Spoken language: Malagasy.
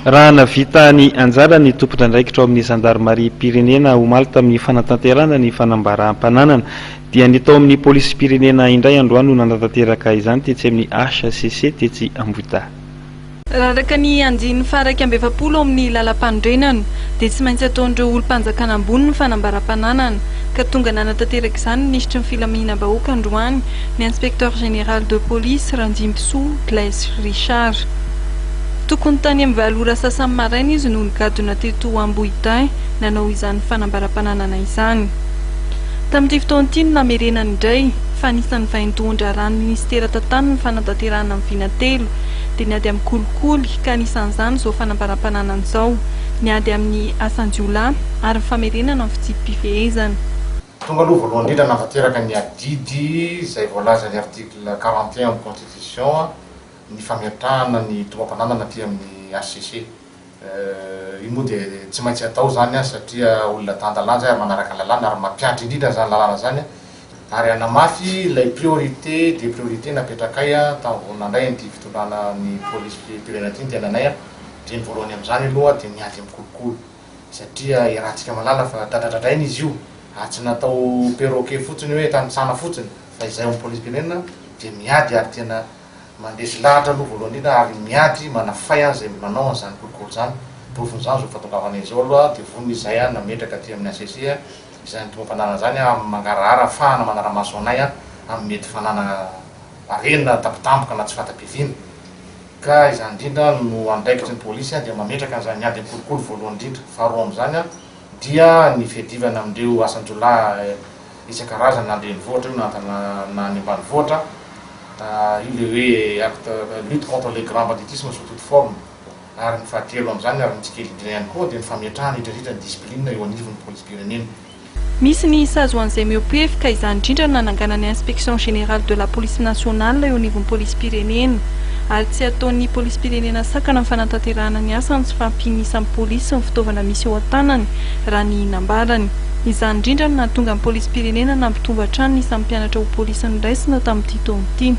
Raha navita ny anjara ny tompon'andraikitra ao amin'ny zandarimariam-pirenena omaly tamin'ny fanatanterahana ny fanambaram-pananana dia ny tao amin'ny polisim-pirenena indray androany no nanatanteraka izany tetsy amin'ny HCC tetsy Ambohidahy. Raha araka ny andininy faha-41 ao amin'ny Lalampanorenana dia tsy maintsy ataon'ireo olom-panjakana ambony ny fanambaram-pananana ka tonga nanatanteraka izany ny minisitry ny filaminam-bahoaka androany ny Inspecteur Général de Police Randimbisoa Blaise Richard. Tokony tany amin'ny valo ora sasany maraina izy no nigadona teto Ambohidahy nanao izany fanambaram-pananana izany. Tamin'ity fotoana ity no namerenany indray fa anisan'ny vaindohan-draharahan'ny minisitera tantaniny ny fanatanterahana ny vina telo dia ny ady amin'ny kolikoly ka anisan'izany izao fanambaram-pananana izao, ny ady amin'ny asan-jiolahy ary ny famerenana ny fitsipi-pifehezana. Tonga aloha voalohany indrindra nanatanteraka ny adidy izay voalazan'ny article 41 amin'ny constitution ny fametrahana ny tombam-pananana aty amin'ny HCC. Io moa dia tsy maintsy atao izany satria olona tan-dalàna izay ary manaraka ny lalàna ary mampihatra indrindra izany lalàna izany ary hanamafy ilay priorité des priorités napetrakay tamin'ny vao nandray an'ity fitondrana ny polisim-pirenena ity ny tenanay dia ny voalohany amin'izany aloha dia ny ady amin'ny kolikoly satria iarahantsika mahalala fa dradradradraina izy io ary tsy natao perroquet fotsiny hoe tanisana fotsiny fa izay ao amin'ny polisim-pirenena dia miady ary tena Mandresy lahatra aloha voalohany indrindra ary miady manafay an izay manao an'izany kolikoly izany. Porofon'izany izao fahatongavana izao aloha dia vonona izahay an nametraka aty amin'ny HCC izany tombam-pananana izany an mangarahara ahafahana manara-maso anay an amin'ny mety fanana harena tampotampoka na tsy fanta-piaviana. Ka izany indrindra no andraikitry ny polisy an dia mametraka an'izany ady amin'ny kolikoly voalohany indrindra. Faharoa amin'izany an dia ny fiadivana amin'ireo asan-jiolahy isan-karazany na an-drenivohitra io na na any ambanivohitra. Io le hoe acte lutte contre le grand banditisme sous toute forme. Ary ny fahatelo amin'izany ary ny tsy kely indrindra ihany koa dia ny fametrahana indrindra ny discipline eo anivon'ny polisim-pirenena. Misy ny sazy ho an'izay mihoa-pefy ka izany indrindra no nananganana ny Inspection Générale de la Police Nationale eo anivon'ny polisim-pirenena. Ary tsy ataon'ny polisim-pirenena sakana amin'ny fanatanterahana ny asany tsy fahampian'ny isan'ny polisy sy ny fitaovana misy eo an-tanany, raha ny nambarany. Izany indrindra no nahatonga ny polisim-pirenena nampitombo hatrany ny isan'ny mpianatra ho polisy noraisina tamin'ity taona ity.